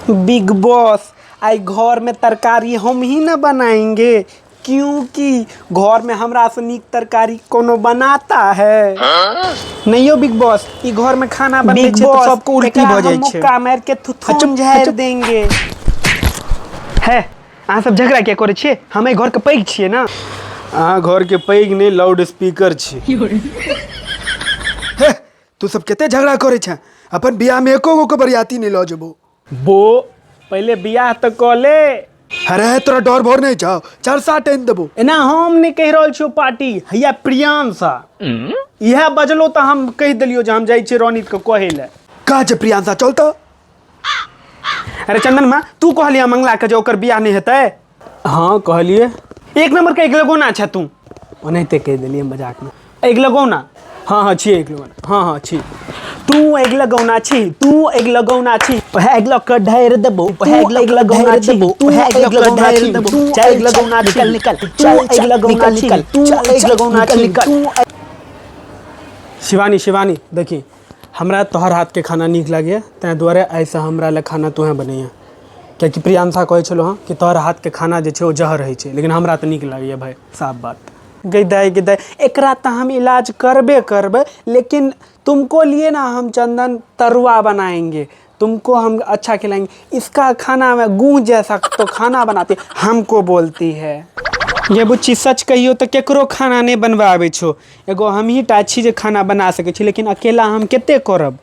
Big boss, आई घर में तरकारी हम ही न बनाएंगे, क्योंकि घर में हमरा से नीक तरकारी कोनो बनाता है नहीं। यो बिग बॉस, ई घर में खाना बनबै बिग छै तऽ बॉस, सबके उल्टी एकरा भऽ जाइ हम छै। मुक्का मारि के थुथुन चुप, झाड़ि चुप। देंगे। है, अहाँ सब झगड़ा किया करै छियै? हम एहि घरके पैघ छियै ने। अहाँ घरके पैघ नहि, लाउड स्पीकर छी। हे, तू सब कते झगड़ा करै छें? अपन बियाह में एको गो के बरियाती नहि लऽ जेबो। बो पहिले बियाह तऽ कऽ ले। अरे, तोरा डर भर नहि छौ? चरसा टानि देबो। एना हम नहि कहि रहल छियौ पार्टी, हैया प्रियांशा इएह बजलो तऽ हम कहि देलियौ जे हम जाइ छियै रोनित के कहै लए। कहाँ छै प्रियांशा? चल तऽ। अरे चंदन माँ, तू कहलियै मंगला के जे ओकर बियाह नहि हेतै? हाँ, कहलियै। एक नंबर के एक लगौना छै तू। ओनाहिते कहि देलियै मजाकमे। एक लगौना? हाँ हाँ, छियै एक लगौना। हाँ हाँ, छी। तू एक लगौना छी, तू एक लगौना छी। ओहे एक लग के ढेर देबो, ओहे एक लग के ढेर देबो, तू ओहे एक एक लग के लगौना ढेर छी, देबो। तू चल एक लगौना छी, निकल निकल, तू चल एक लगौना निकल छी, निकल, तू चल एक लगौना निकल छी, निकल। तू। शिवानी, शिवानी, देखी, हमरा तोहर हाथके खाना नीक लागैए, ताहि दुआरे आइसँ हमरा लए खाना तोहेँ बनैहे, कियाकि प्रियांशा कहै छलहुँ हँ कि तोहर हाथके खाना जे छै ओ जहर होइ छै, लेकिन हमरा तऽ नीक लागैए भाय, साफ बात। गै दाइ, गै दाइ, एकरा तऽ हम इलाज करबे करबै, लेकिन तुमको लिए ना हम चंदन तरुआ बनाएंगे, तुमको हम अच्छा खिलाएंगे। इसका खाना में गूँ जैसा तो खाना बनाती, हमको बोलती है। ये बुच्ची, सच कहियो तऽ केकरो खाना नहि बनबऽ आबै छौ। एगो हमही टा छी जे खाना बना सकै छी, लेकिन अकेला हम कते करब?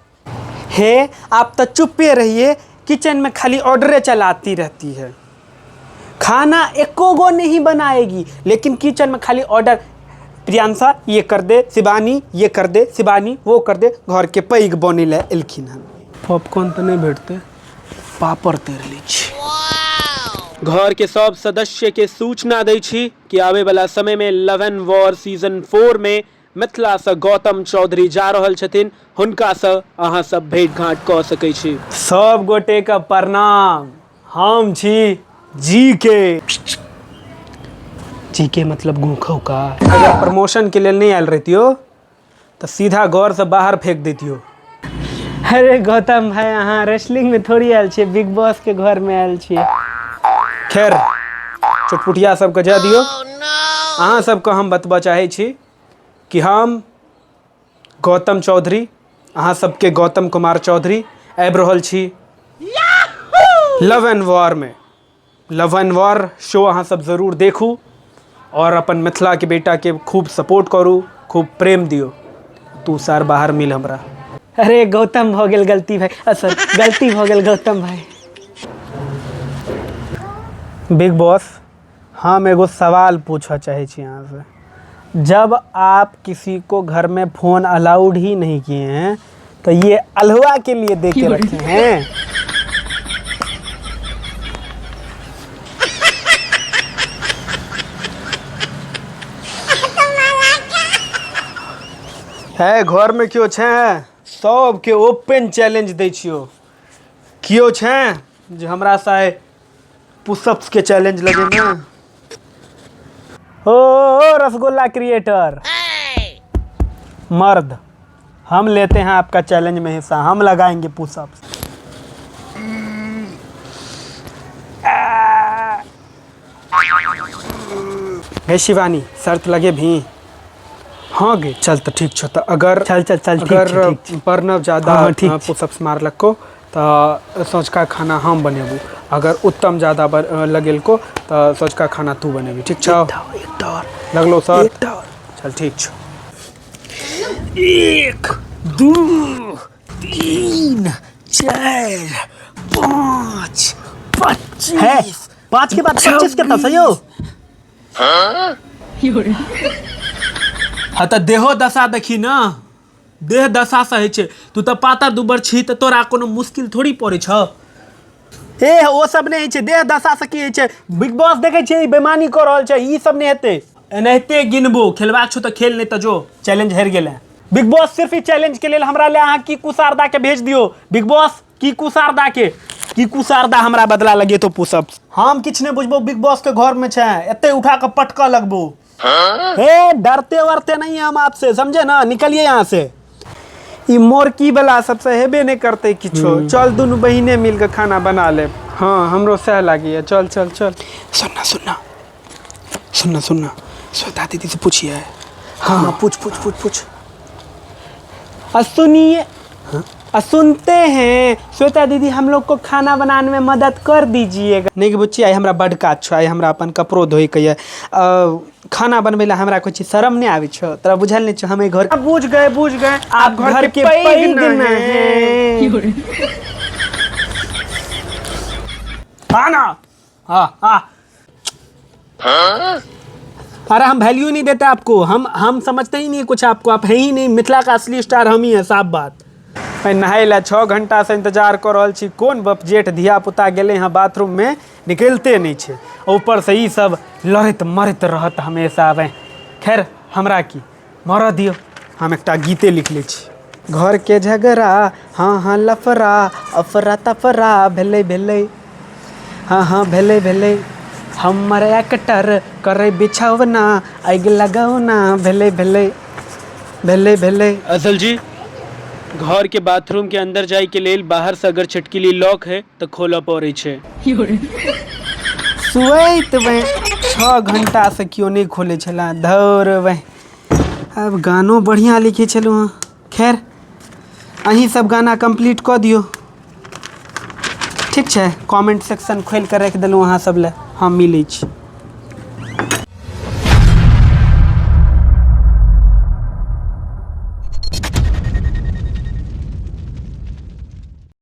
हे, आप तऽ चुप्पे रहिए। किचन में खाली ऑर्डरे चलाती रहती है, खाना एको गो नहीं बनाएगी, लेकिन किचन में खाली ऑर्डर, प्रियांशा ये कर दे, शिवानी ये कर दे, शिवानी वो कर दे। घर के पैघ बने लए एलखिन हन। पॉपकॉर्न तऽ नहि भेटतै, पापड़ तैर लै छी। घर के सब सदस्य के सूचना दै छी कि आबे वाला समय में लव एंड वॉर सीजन 4 में मिथिला से गौतम चौधरी जा रहल छथिन, हुनका से अहाँ सब भेंट घाट कऽ सकै छी। सब गोटे के प्रणाम, हम छी जी के। जी के मतलब गुखौ का। अगर प्रमोशन के लेल नहीं आयल रहितियो तऽ सीधा घर से बाहर फेंक दैतियो। अरे गौतम भाई, अहाँ रेसलिंग में थोड़ी आयल छियै, बिग बॉस के घर में आयल छियै। खैर, चुटपुटिया सबके जाय दियौ। अहाँ सबके हम बतबऽ चाहै छी कि हम गौतम चौधरी, अहाँ सबके गौतम कुमार चौधरी, आबि रहल छी लव एंड वॉर में। लव एंड वॉर शो अहाँ सब जरूर देखू और अपन मिथिला के बेटा के खूब सपोर्ट करू, खूब प्रेम दियौ। तू सार बाहर मिल हमरा। अरे गौतम, भऽ गेल गलती भाई, सर, गलती भऽ गेल गौतम भाई। बिग बॉस, हम एगो सवाल पूछऽ चाहै छी अहाँसँ। जब आप किसी को घर में फोन अलाउड ही नहीं किए हैं, तो ये अल्हुआ के लिए दे के रखे हैं? है, घर में केओ छै? सबके ओपन चैलेंज दै छियौ, केओ छै जे हमरा से आइ पुशअप्स के चैलेंज लगेमे? ओ रसगुल्ला क्रिएटर मर्द, हम लेते हैं आपका चैलेंज में हिस्सा, हम लगाएंगे पुशअप्स। हे शिवानी, शर्त लगे भी? हाँ गे, चल तऽ ठीक छौ। तऽ अगर चल चल चल, ठीक अगर छै, ठीक छै। प्रणव ज्यादा हाँ, हाँ, ठीक छै। पुशअप्स मारलको तऽ सँझुका खाना हम बनेबू, अगर उत्तम ज्यादा लगेलको तऽ सँझुका खाना तू बनेबी। ठीक छौ? एकटा और। लगलो सर? एकटा और। चल, ठीक छौ। 1, 2, 3, 4, 5, 25। है, 5 के बाद 25 के तब यो। हाँ, तऽ देहो दशा देखी ना, देह दशा से होइ छै। तू तऽ पातर दुबर छी, तऽ तोरा कोनो मुश्किल थोड़ी पड़ै छौ। ए, ओ सब नहि होइ छै। देह दशा से की होइ छै? बिग बॉस, देखै छियै, ई बेमानी कऽ रहल छै। ई सब नहि हेतै, एनाहिते गिनबो। खेलबाक छौ तऽ खेल, नहि तऽ जो, चैलेंज हारि गेलै। बिग बॉस, सिर्फ ई चैलेंज के लेल हमरा ले अहाँ कीकू शारदा के भेज दियौ। बिग बॉस, कीकू शारदा के, कीकू शारदा हमरा बदला लगेतो पुशअप। हम किछु नहि बुझबो। बिग बॉस के घर में छै, एते उठा कऽ पटकऽ लगबो। हे, डरते वरते नहीं हम आपसे, समझे ना? निकलिए यहाँ से। ई मोरकी वाला सबसे हेबे नहि करतै किछो। चल दुनू बहिने मिल के खाना बना लेब। हाँ, हमरो सएह लागैया। चल चल चल। सुनना सुनना सुनना सुनना, श्वेता दीदी से पूछिए। हाँ, पूछ पूछ पूछ पूछ। आ सुनिए, आ सुनते हैं श्वेता दीदी, हम लोग को खाना बनाने में मदद कर दीजिएगा। नहीं के बुच्ची, आइ हमरा बड्ड काज छौ। आइ हमरा अपन कपड़ो धोइके यऽ। खाना बनबै लए हमरा कहै छी शरम नहि आबै छौ? तोरा बुझल नहि छौ, हम एहि घर बूझ गए, बूझ गए। आप घर के पैघ न हैं। खाना, हाँ हाँ। अरे, हम वैल्यू नहीं देते आपको। हम समझते ही नहीं कुछ आपको। आप है ही नहीं मिथिला का असली स्टार, हम ही है, साफ बात। नहाय ला 6 घंटा से इंतजार कर रहल छी। कोन बप जेठ धिया पुता गेलै हँ बाथरूम में, निकलते नहीं छै। ऊपर से ई सब लड़ैत मरैत रहत हमेशा। आबै खैर, हमरा की, मरऽ दियौ। हम एकटा गीते लिख लै छी। घर के झगड़ा, हाँ हाँ, लफड़ा, अफरा तफरा भेलै भेलै, हाँ हाँ, भेलै भेलै। हमर एक्टर करै बिछौना, आगि लगौना भेलै भेलै भेलै भेलै। असल जी, घर के बाथरूम के अंदर जाय के लेल बाहर से अगर छिटकिली लॉक है तऽ खोलऽ पड़ै छै। सुति वह 6 घंटासँ केओ नहि खोलै छला। धौर वह, आब गानो बढ़िआँ लिखै छलहुँ हँ। खैर, अहीं सब गाना कम्प्लीट कऽ दियौ। ठीक छै, कमेंट सेक्शन खोलि कऽ राखि देलहुँ अहाँ सब लए। हम मिलै छी।